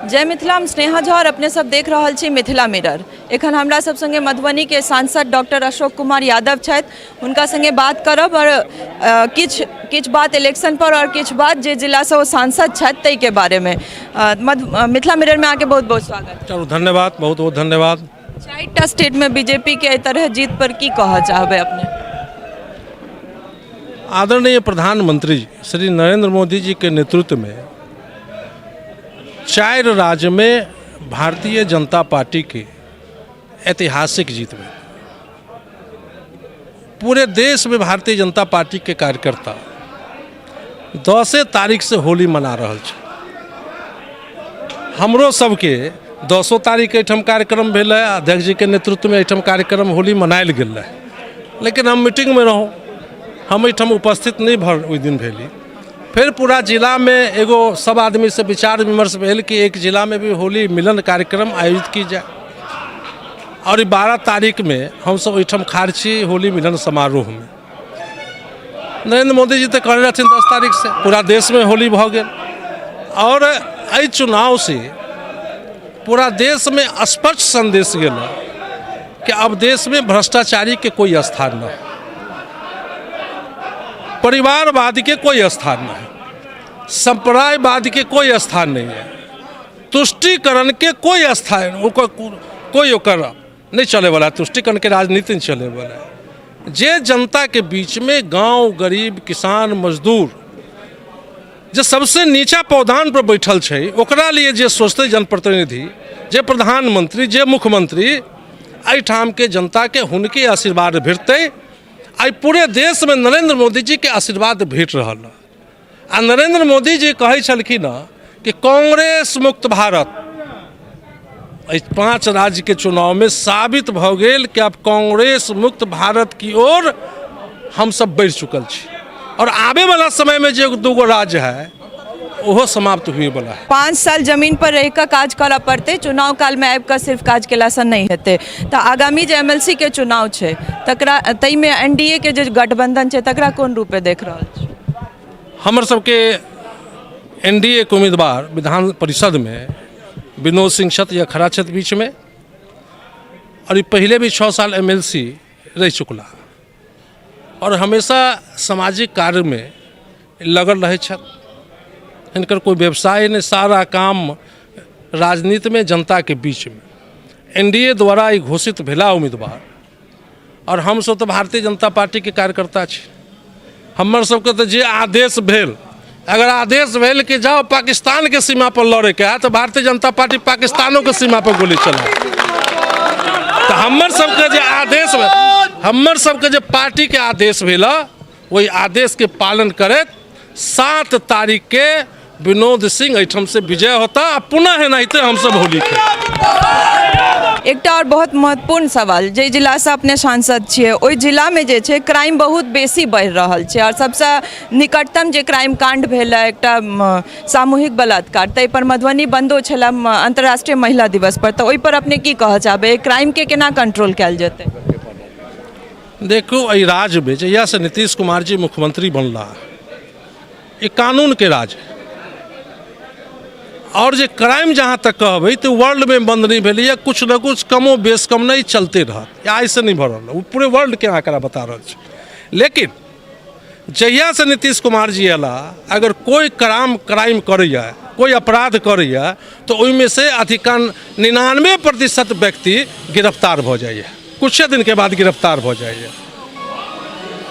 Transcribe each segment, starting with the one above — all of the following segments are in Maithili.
जय मिथिला, हम स्नेहा झा और अपने सब देख रहल छी मिथिला मिरर। एखन हमरा सब संगे मधुबनी के सांसद डॉक्टर अशोक कुमार यादव छथि, हुनका संगे बात करब और किछु किछु बात इलेक्शन पर और किछु बात जे जिलासँ ओ सांसद छथि ताहिके बारेमे। मिथिला मिररमे अहाँके बहुत बहुत स्वागत। चलू, धन्यवाद, बहुत बहुत धन्यवाद। चारिटा स्टेटमे बीजेपी के एहि तरह जीत पर की कहऽ चाहबै अपने? आदरणीय प्रधानमंत्री श्री नरेंद्र मोदी जी के नेतृत्व में 4 राज्य में भारतीय जनता पार्टी के ऐतिहासिक जीत भेल। पूरे देश में भारतीय जनता पार्टी के कार्यकर्ता 10 तारीख से होली मना रहल छै। हमरो सबके 10 तारीख एहिठाम कार्यक्रम भेल है, अध्यक्ष जी के नेतृत्व में एहिठाम कार्यक्रम होली मनायल गेल रहे, लेकिन हम मीटिंग में रहूँ, हम एहिठाम उपस्थित नहीं भर ओहि दिन भेली। फिर पूरा जिला में एगो सब आदमी से विचार विमर्श भेल कि एक जिला में भी होली मिलन कार्यक्रम आयोजित की जाए और ई 12 तारीख में हम सब ओहिठाम खाड़ छी होली मिलन समारोह में। नरेंद्र मोदी जी तो कहने रहथिन 10 तारीख से पूरा देश में होली भऽ गेल और एहि चुनाव से पूरा देश में स्पष्ट संदेश गेल कि अब देश में भ्रष्टाचारी के कोई स्थान न है, परिवारवाद के कोई स्थान न है, संप्रदायवाद के कोई स्थान नहीं है, तुष्टिकरण के कोई स्थान कोई ओकर नहीं चले वाला है, तुष्टिकरण के राजनीति नहीं चले वाला है। जे जनता के बीच में गांव, गरीब, किसान, मजदूर जे सबसे नीचा पौधान पर बैठल छै ओकरा लिए जे सोचते जनप्रतिनिधि, जे प्रधानमंत्री, जे मुख्यमंत्री, एहिठाम के जनता के हुनके आशीर्वाद भेटतै। आइ पूरे देश में नरेंद्र मोदी जी के आशीर्वाद भेट रहल है। आ नरेंद्र मोदी जी कहै छलखिन हँ कि कांग्रेस मुक्त भारत, एहि 5 राज्य के चुनाव में साबित भऽ गेल कि आब कांग्रेस मुक्त भारत की ओर हम सब बढ़ि चुकल छी और आबे वाला समय में जे 2 राज्य है ओहो समाप्त हुए वाला है। 5 साल जमीन पर रहि कऽ काज करऽ पड़तै, चुनाव कालमे आबि कऽ सिर्फ काज केलासँ नहि हेतै। तऽ आगामी जे एमएलसी के चुनाव छै तकरा ताहिमे एनडीए के जे गठबंधन छै तकरा कोन रूपे देख रहल छी? हमर सबके एनडीए के उम्मीदवार विधान परिषद में विनोद सिंह छथि या खड़ा छथि बीच में और ई पहले भी 6 साल एमएलसी रह चुकला और हमेशा सामाजिक कार्य में लगल रहे छथि। हिनकर कोई व्यवसाय नहीं, सारा काम राजनीति में जनता के बीच में। एनडीए द्वारा ई घोषित भेला उम्मीदवार और हम सब तो भारतीय जनता पार्टी के कार्यकर्ता छी। हमर सबके तो जे आदेश भेल, अगर आदेश भेल कि जाओ पाकिस्तान के सीमा पर लड़े के है तो भारतीय जनता पार्टी पाकिस्तानों के सीमा पर गोली चला। तो हमर सबके जे आदेश भेल, हमर सबके जे पार्टी के आदेश भेल वही आदेश के पालन करैत 7 तारीख के विनोद सिंह एहिठाम से विजय होता आ पुनः एनाहिते हमसब होली खेलब। एकटा और बहुत महत्वपूर्ण सवाल, जे जिलासँ अपने सांसद छियै ओहि जिलामे जे छै क्राइम बहुत बेसी बढ़ि रहल छै और सबसँ निकटतम जे क्राइम कांड भेल है एकटा सामूहिक बलात्कार, ताहि पर मधुबनी बंदो छलै अंतर्राष्ट्रीय महिला दिवस पर, तऽ ओहि पर अपने की कहऽ चाहबै, क्राइमके केना कंट्रोल कयल जेतै? देखू, एहि राज्यमे जहियासँ नीतीश कुमार जी मुख्यमंत्री बनला ई कानूनके राज है और जे क्राइम जहाँ तक कहबै तऽ वर्ल्डमे बंद नहि भेलैए, किछु ने किछु कमो बेस कम नहि चलते रहत, आइसँ नहि भऽ रहल, ओ पूरे वर्ल्डके आंकड़ा बता रहल छै। लेकिन जहियासँ नीतीश कुमार जी अयला, अगर कोइ क्राइम करैए, कोइ अपराध करैए तऽ ओहिमे से अधिकांश 99% व्यक्ति गिरफ्तार भऽ जाइए, किछे दिनके बाद गिरफ्तार भऽ जाइए।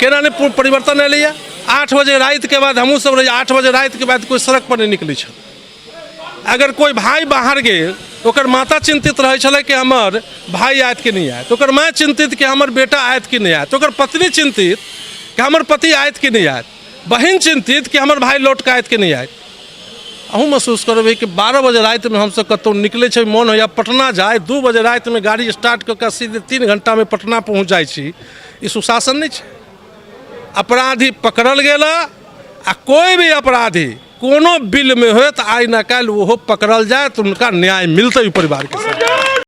केना नहि परिवर्तन एलैए? 8 बजे रातिके बाद हमहूँ सब रहियै, 8 बजे रातिके बाद कोइ सड़क पर नहि निकलै छल। अगर कोइ भाय बाहर गेल ओकर माता चिन्तित रहै छलै कि हमर भाय आयत कि नहि आयत, ओकर माय चिन्तित कि हमर बेटा आयत कि नहि आयत, ओकर पत्नी चिन्तित कि हमर पति आयत कि नहि आयत, बहिन चिन्तित कि हमर भाय लौट कऽ आयत कि नहि आयत। अहूँ महसूस करबै कि 12 बजे रातिमे हमसब कतहु निकलै छै, मोन होइए पटना जाय, 2 बजे रातिमे गाड़ी स्टार्ट कऽ कऽ सीधे 3 घंटामे पटना पहुँच जाइ छी। ई सुशासन नहि छै। अपराधी पकड़ल गेल आ कोइ भी अपराधी कोनो बिलमे होय तऽ आइ ने काल्हि ओहो पकड़ल जायत, हुनका न्याय मिलतै ओहि परिवारके साथ।